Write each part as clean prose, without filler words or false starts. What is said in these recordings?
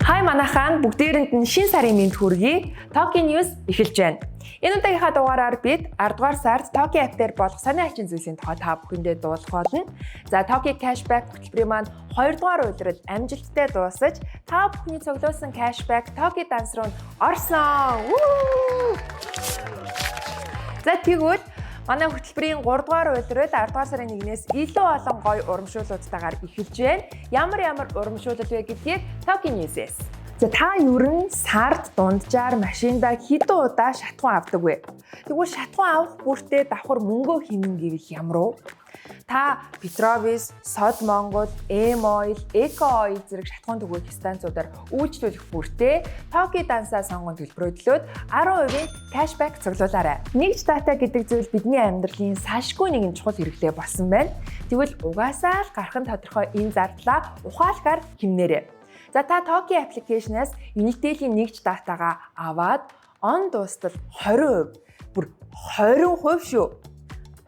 Хай, манайхан, бүгдээрэнд нь шинэ сарын мэнд хүргэе. Toki News эхэлж байна. Энэ удаагийнхаа дугаараар бид 10 дугаар сард Toki app дээр болох сонин хачин зүйлсийн тухай та бүхэндээ дуулах болно. За, Toki Cashback хөтөлбөрийн маань 2 дугаар улирал амжилттай дуусаж, та бүхний цуглуулсан cashback Toki данс руу орсон. Вүү! За, тэгвэл манай хөтөлбөрийн 3 дугаар улирал 10 дугаар сарын 1-ээс илүү олон гоё урамшууллуудтайгаар эхэлж байна. Ямар ямар урамшуулал вэ гэдгийг Toki News-ээс. За, та ер нь сард дунджаар машиндаа хэдэн удаа шатахуун авдаг вэ? Тэгвэл шатахуун авах бүртээ давхар мөнгөө хэмнэн гэвэл ямар вэ? Та Petrovis, Сод Монгол, M Oil, Eco Oil зэрэг шатахуун түгээх станцуудаар үйлчлүүлэх бүртээ Toki дансаа сонгон төлбөрөө төлөөд 10% cashback цуглуулаарай. Нэгж дата гэдэг зүйл бидний амьдралын салшгүй нэгэн чухал хэрэглээ болсон байна. Тэгвэл угаасаа л гарах нь тодорхой энэ зардлаа ухаалгаар хэмнээрэй. За, та Toki application-аас Unitel-ийн нэгж датагаа аваад он дуустал 20%, бүр 20% шүү.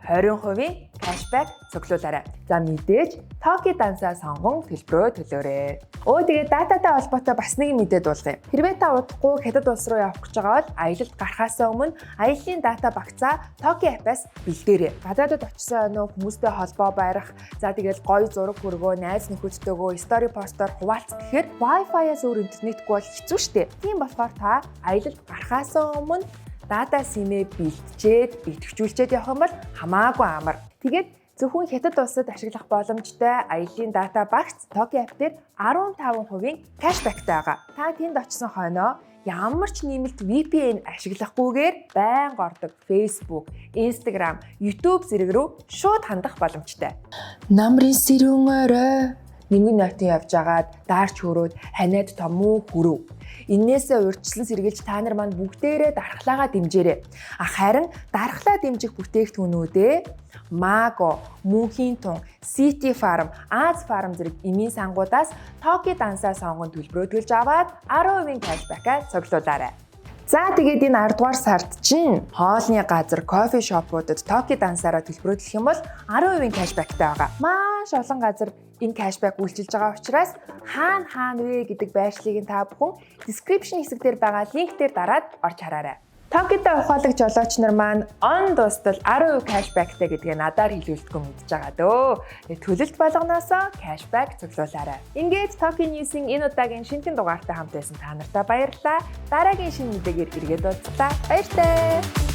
20% cashback цуглуулаарай. За, мэдээж Toki дансаа сонгон төлбөрөө төлөөрэй. Өө, тэгээд дататай холбоотой бас нэг мэдээ дуулгая. Хэрвээ та удахгүй Хятад улс руу явах гэж байгаа бол аялалд гарахаасаа өмнө аяллаа дата багцаа Toki app-аас бэлдээрэй. Гадаадад очисон хойноо хүмүүстэй холбоо барих, за, тэгэл гоё зураг хөргөө найз нөхөдтэйгөө story постоор хуваалцах гэхээр Wi-Fi-аас өөр интернетгүй бол хэцүү шттэ. Тийм болохоор та аялалд гарахаасаа өмнө дата SIM-ээ бэлтжээд, идэвхжүүлчихэд явах юм бол хамаагүй амар. Тэгээд зөвхөн Хятад улсад ашиглах боломжтой аяллаа дата багц Toki app дээр 15% cashback тай байгаа. Та тэнд очисон хойноо ямар ч нэмэлт VPN ашиглахгүйгээр байнга ордог Facebook, Instagram, YouTube зэрэг рүү шууд хандах боломжтой. Намрын сэрүүн орой нимгэн нойтон явж агаад даарч хөөрөөд ханиад томуу хөрөв. Эннээсээ урьдчилан сэргийлж та нар маань бүгдээрээ дархлаагаа дэмжээрэй. А харин дархлаа дэмжих бүтээгдэхүүнүүдээ Маго, Мөнхийн тун, City Farm, Аз Farm зэрэг эмийн сангуудаас Toki дансаа сонгон төлбөрөө төлж аваад 10% cashback аа цуглуулаарай. За, тэгээд энэ 10 дугаар сард чинь хоолны газар, coffee shop уудад Toki дансаараа төлбөрөө төлөх юм бол 10% cashback тай байгаа. Маш олон газар энэ cashback үйлчилж байгаа учраас хаана хаана вэ гэдэг байршлыг нь та бүхэн description хэсэг дээр байгаа линк дээр дараад орж хараарай. Toki-тай ухаалаг жолооч нар маань он дуустал 10% cashback тай гэдгээ надаар хэлүүлдэггүй мэдж байгаа дөө. Тэгээ төлөлт болгоноосоо cashback цуглуулаарай. Ингээд Toki News-ийн энэ удаагийн шинэхэн дугаартай хамт байсан та нартай баярлалаа. Дараагийн шинэ мэдээгээр эргээд уулзлаа. Баяртай.